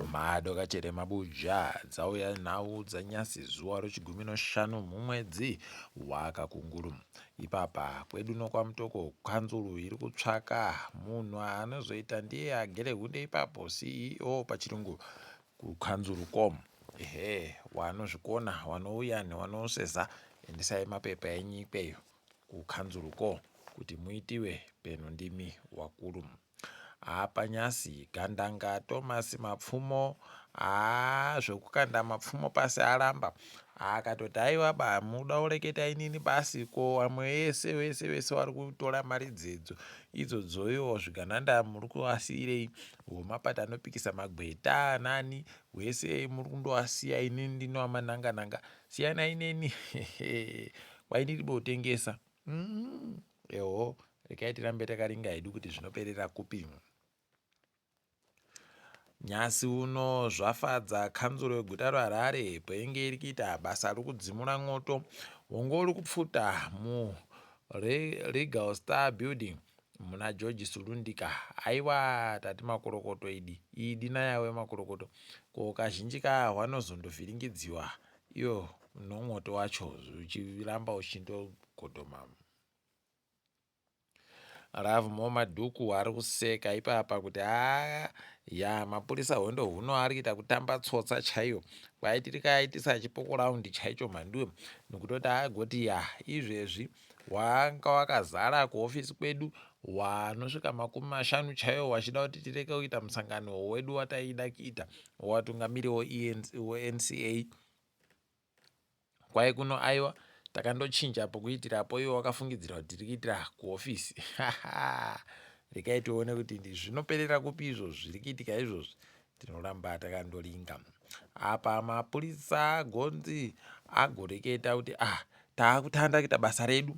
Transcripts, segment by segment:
Madokachere mabuja dzauya nhau dzanyasi zuva rechigumi noshanu mumwedzi waKakunguru. Ipapa kwedu nokwaMutoko kanzuru iri kutsvaka munhu anozoita ndiye agere hunde ipapo CEO pachirungu kukanzuru kom ehe wanozvikona wanouya newanoseza endesai mapepa enyu ikweyo kukanzuru ko kuti muitiwe peno ndimi wakuru. Haa panyasi gandanga Thomas Mapfumo haa zvekukanda mapfumo pasi aramba akatoti aiwa ba muda kureketa inini basi ko vamwe vese vese vese vari kutora mari dzedzo idzodzoiwo zvigananda muri kuvasiirei vomapati anopikisa magweta nani wese muri kundovasiya inini ndinovamananga nanga siyanai neni kwainiri botengesa mm. Eho, regai tirambe takaringa hedu kuti zvinoperera kupi. Nyasi uno zvafadza kanzuro yeguta reHarare painge iri kuita basa rokudzimura mwoto wonge uri kupfuta muRegal Star Building muna George Sulundika. Aiwa tati makorokoto idi, idi nayawe makorokoto. Ko kazhinji ka hwanozondovhiringidziwa iyo nomwoto wacho uchiramba uchindogodoma. Lovemore Madhuku ari kuseka ipapa kuti haa ya mapurisa hondo huno ari kuita kutamba tsotsa chaiyo kwaiti rikaitisa chipoko raundi chaicho mhanduwe nokutoti agoti ya izvezvi wanga wakazara kuhofisi kwedu wanosvika 50 chaiwo wachida kuti tireke kuita musangano wedu wataida kuita watungamiri weNCA Kwai kuno aiwa takandochinja pokuitirapo iwe wakafungidzira kuti tiri kuitira kuhofisi. Regai tione kuti zvinoperera kupi izvozvi zviri kuitika izvozvi. Tinoramba takandoringa. Apa mapurisa gonzi agoreketa kuti ah taakutanda kuita basa redu.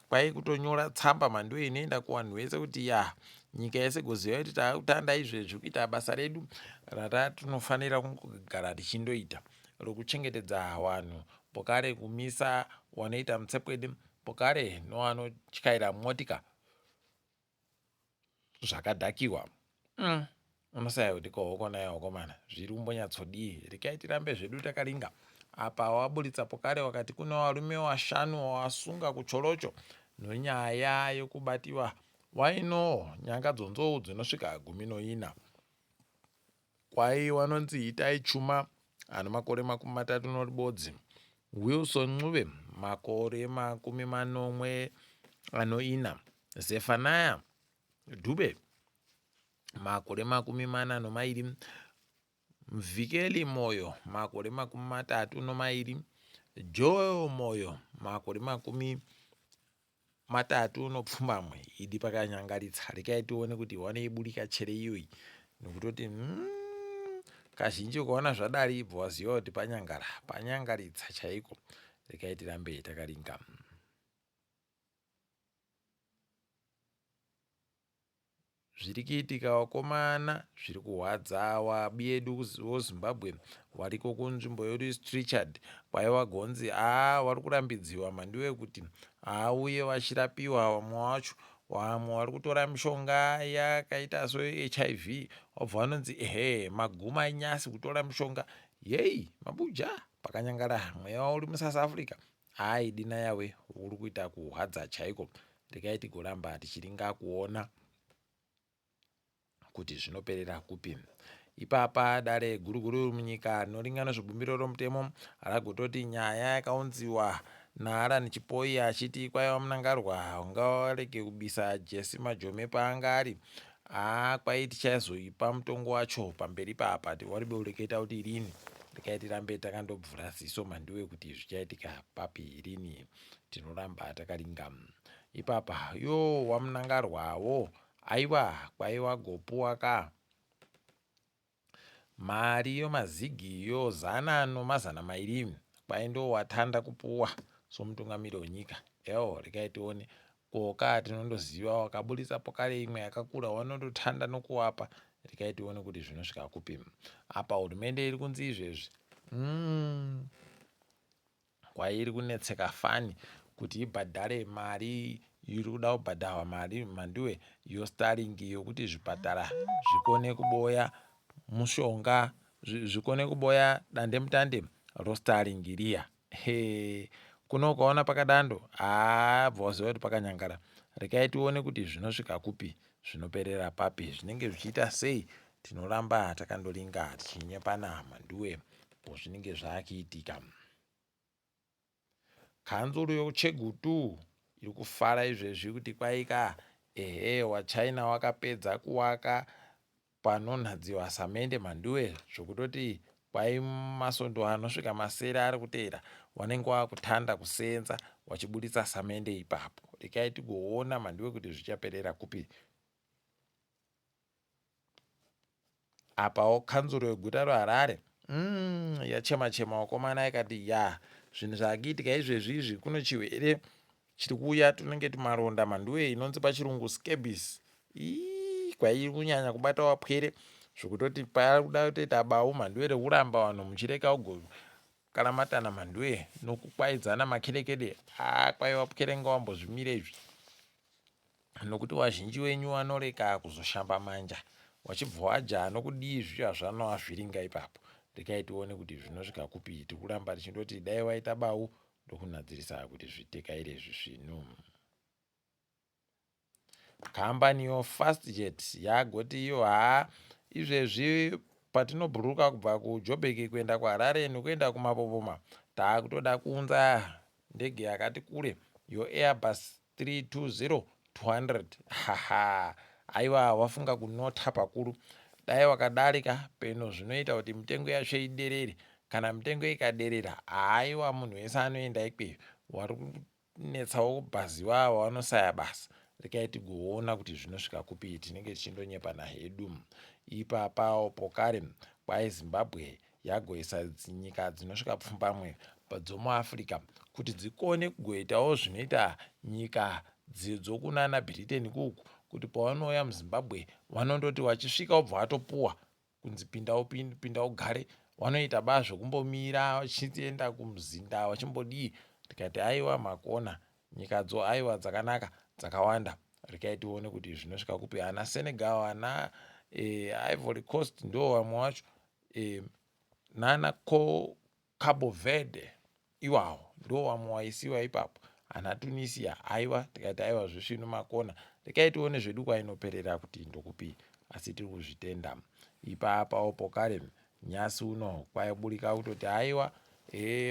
Kwai kutonyora tsamba mhandu inoenda kuvanhu vese kuti ya nyika yese goziva kuti taakutanda izvezvi kuita basa redu ratinofanira kungogara tichindoita rokuchengetedza vanhu pokare kumisa wanoita mutsepwede pokare nowanotyaira motika zvakadhakiwa mm. Unosaya kuti ko hoko naye wakomana zviri kumbonyatsodii rekai tirambe zvedu takaringa apa waburitsa pokare wakati kune warume washanu wawasunga kuchorocho nonyaya yokubatiwa waino nyanga dzonzou dzinosvika 14 kwai wanonzi Itai Chuma ane makore 31, Wilson Ncube makore 74, Zephaniah Dube makore 42, Mvikeli Moyo makore 32, Joel Moyo makore 37. Idi pakanyangaritsa rekai tione kuti wanoiburika chere iyoyi nokutoti mm, kazhinji ukaona zvadari ibva waziva kuti panyangara panyangaritsa chaiko rekai tirambe takaringa. Zviri kuitika vakomana zviri kuhwadza wabiyedu woZimbabwe wariko kunzvimbo yeRichard kwaiva gonzi haa wari kurambidziwa mhanduwe kuti auye vachirapiwa vamwe wacho vamwe wari kutora mishonga yakaita seHIV wabva vanonzi ehe maguma nyasi kutora mishonga yeyi mabuja pakanyangara mweya uri muSouth Africa Haa idi naYahweh uri kuita kuhwadza chaiko regai tigoramba tichiringa kuona kuti zvinoperera kupi. Ipapa dare guru guru munyika rinoringa nezvebumbiro romutemo ragototi nyaya yakaunziwa naAlan Chipoi achiti kwaiva Mnangarwa ngavarege kubisa Jesse Majome paanga ari Haa kwai tichazoipa mutongo wacho pamberi papa waribeuleketa kuti rini rekai tirambe takandobvura ziso mhanduwe kuti zvichaitika papi rini tinoramba takaringa ipapa yo wamunangarwawo aiwa kwai wagopuwa ka Mari yo mazigi yo zana no 200 kwai ndo watanda kupuwa somutungamiri wenyika. Ewo regai tione ko ka tinondoziva wakaburitsa pokare imwe yakakura wanondotanda nokuwapa. Regai tione kuti zvinosvika kupi. Apa hurumende iri kunzi izvezvi mm. Kwairi kunetseka fani kuti ibhadhare mari iri kuda kubhadharwa mari mhanduwe yoStarlink yokuti zvipatara zvikone kuboya. mushonga zvikone kuboya dandemutande roStarlink riya. Hee kuno ukaona pakadando haa bva waziva kuti pakanyangara. Rekai tione kuti zvinosvika kupi, zvinoperera papi, zvinenge zvichiita sei. Tinoramba takandoringa tichinyepana mhanduwe zvinenge zvakuitika. Kanzuru yokuChegutu iri kufara izvezvi kuti kwaika ehe waChina wakapedza kuwaka panonhadziwa samende mhanduwe zvokutoti kwai masondo anosvika masere ari kuteera wanenge wakutanda kuseenza wachiburitsa samende ipapo. Rekai tigoona mhanduwe kuti zvichaperera kupi. Apawo kanzuru yeguta reHarare yachema chema vakomana ikati ya zvinhu zvakuitika izvezvi izvi kuno chirwere chiri kuuya tunenge tumaronda mhanduwe inonzi pachirungu scabies. Ii kwairi kunyanya kubata wapwere zvekutoti pakuda kutoita bau mhanduwe rekuramba vanhu muchireka kugokaramatana mhanduwe nokukwaidzana makerekede. Haa kwai wapwere ngawambozvimire izvi nokuti wazhinji wenyu wanoreka kuzoshamba manja wachibva waja nokudii zviya zvanovavhiringa ipapo. Rekai tione kuti zvinosvika kupi. Tiri kuramba tichindoti dai waita bau ndokunadzirisa kuti zvitekaire zvisvinu. Kambani yoFastjet yagoti iyo haa izvezvi patinobhururuka kubva kuJoburg kuenda kuHarare nekuenda kuMapopoma taakutoda kuunza ndege yakati kure yoAirbus 320 200. Haha aiwa wafunga kunota pakuru. Dai wakadarika peno zvinoita kuti mitengo yacho iderere. Kana mitengo ikaderera haiwa munhu wese anoenda ikweyo. Wari kunetsawo kubhaziwa ava vanosaya basa. Rekai tigoona kuti zvinosvika kupi tinenge tichindonyepana hedu. Ipapawo pokare kwai Zimbabwe yagoisa nyika dzinosvika pfumbamwe dzomuAfrica kuti dzikone kugoitawo zvinoita nyika dzokunana Britain kuku kuti pavanouya muZimbabwe vanondoti vachisvika vobva vatopuwa kunzi pinda pinda ugare. Vanoita ba zvekumbomira vachienda kumuzinda vachimbodii. Tikati aiwa makona nyikadzo aiwa dzakanaka dzakawanda. Rekai tione kuti zvinosvika kupi. Ana Senegal ana Ivory Coast ndo vamwe vacho nana Cabo Verde iwawo ndo vamwe waisiwa ipapo. Ana Tunisia aiwa tikati aiwa zvisvinu makona. Rekai tione zvedu kwainoperera kuti ndokupi asi tiri kuzvitenda. Ipapawo pokare nyasi uno kwaiburika kutoti aiwa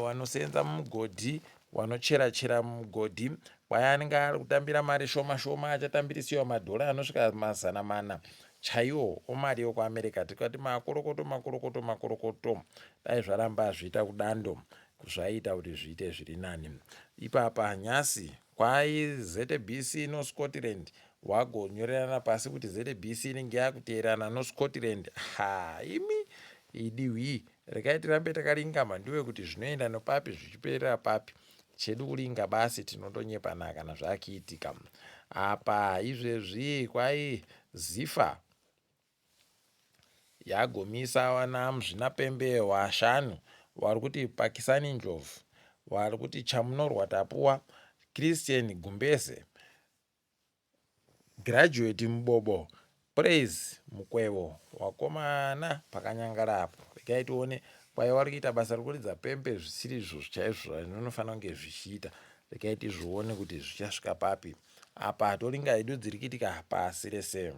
wanosenza mumugodhi wanochera chera mumugodhi kwai anenge ari kutambira mari shoma shoma achatambirisiwa madhora anosvika 400 chaiwo omari yokuAmerica. Tikati makorokoto makorokoto makorokoto dai zvaramba zviita kudando zvaiita kuti zviite zviri nani. Ipapa nyasi kwai ZBC noScotland wagonyorerana pasi kuti ZBC inenge yakuteerana noScotland. Ha imi idi hwii rekai tirambe takaringa mhanduwe kuti zvinoenda nopapi zvichiperera papi. Chedu kuringa basi tinotonyepana kana zvakiitika. Apa izvezvi kwai Zifa yagomisa vana muzvinapembe washanu wari kuti Pakisani Ndlovu, wari kuti Chamunorwa Tapuwa, Christian Gumbeze, Graduate Mubobo, Praise Mukwevo. Wakomana pakanyangara apo. Regai tione kwai wari kuita basa rekuridza pembe zvisiri izvo chaizvo zvinofanira kunge zvichiita. Regai tizvione kuti zvichasvika papi. Apa toringa hedu dziri kuitika pasi rese.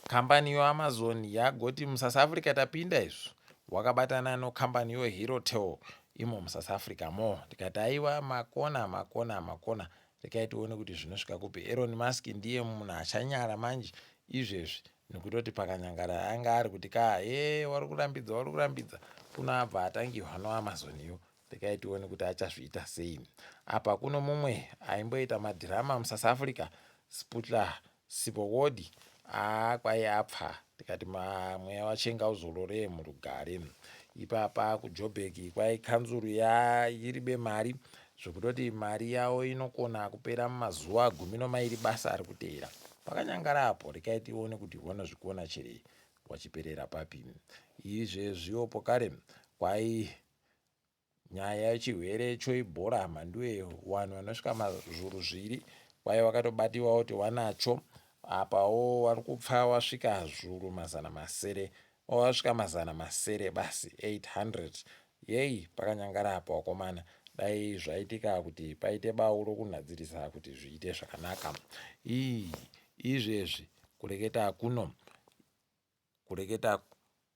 Kambani yoAmazon yagoti muSouth Africa tapinda izvo wakabatana nokambani yoHerotel imo muSouth Africa mo. Tikati aiwa makona makona makona rekai tione kuti zvinosvika kupi. Elon Musk ndiye munhu achanyara manje izvezvi nekutoti pakanyangara anga ari kuti ka he wari kurambidza wari kurambidza kuno abva atangihwa noAmazon yo. Rekai tione kuti achazviita sei. Apa kuno mumwe aimboita madhirama muSouth Africa Sputla Sibokodi aa kwai apfa tikati mweya wachenga uzorore murugare. Ipapa kuJoburg kwai kanzuru yairibe mari zvekutoti mari yavo inokona kupera mumazuva 12 basa ari kuteera. Pakanyangara apo rekai tione kuti wanozvikona chirei wachiperera papi. Izvezviwo pokare kwai nyaya yechirwere choEbola mhanduwe vanhu vanosvika mazvuru zviri kwai vakatobatiwa kuti wanacho. Apawo wari kupfa wasvika zvuru 600 wasvika 600 basi 800. Yei pakanyangara apa wakomana, dai zvaitika kuti paite bau rokunhadzirisa kuti zviite zvakanaka. Ii izvezvi kureketa kuno kureketa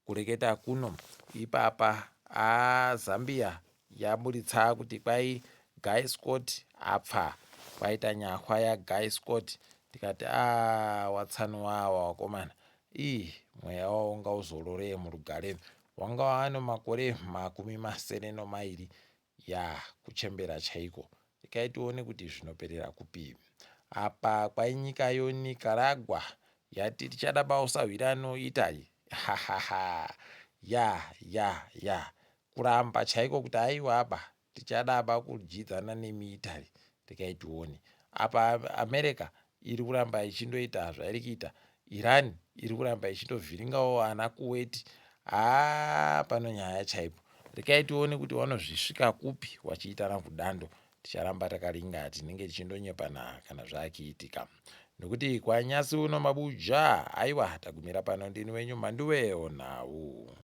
kureketa kuno ipapa haa Zambia yaburitsa kuti kwai Guy Scott apfa kwaita nyahwa yaGuy Scott tikati aa watsano wawa wakomana ii mweya wawo ngauzorore murugare wanga waano makore 62 Yaa kuchembera chaiko. Rekai tione kuti zvinoperera kupi. Apa kwainyika yo Nicaragua yati tichada bausahwira no Italy. Hahaha ya ya ya kuramba chaiko kuti aiwaba tichadaba kudyidzana nemi Italy. Rekai tione. Apa America iri kuramba ichindoita zvairi kuita. Iran iri kuramba ichindovhiringawo ana Kuwait. Haa pano nyaya chaipo. Rekai tione kuti wanozvisvika kupi wachiitana kudando. Ticharamba takaringa tinenge tichindonyepana kana zvakiitika. Nokuti kwanyasi uno mabuja. Aiwa tagumira pano ndini wenyu Mhanduwe onhau.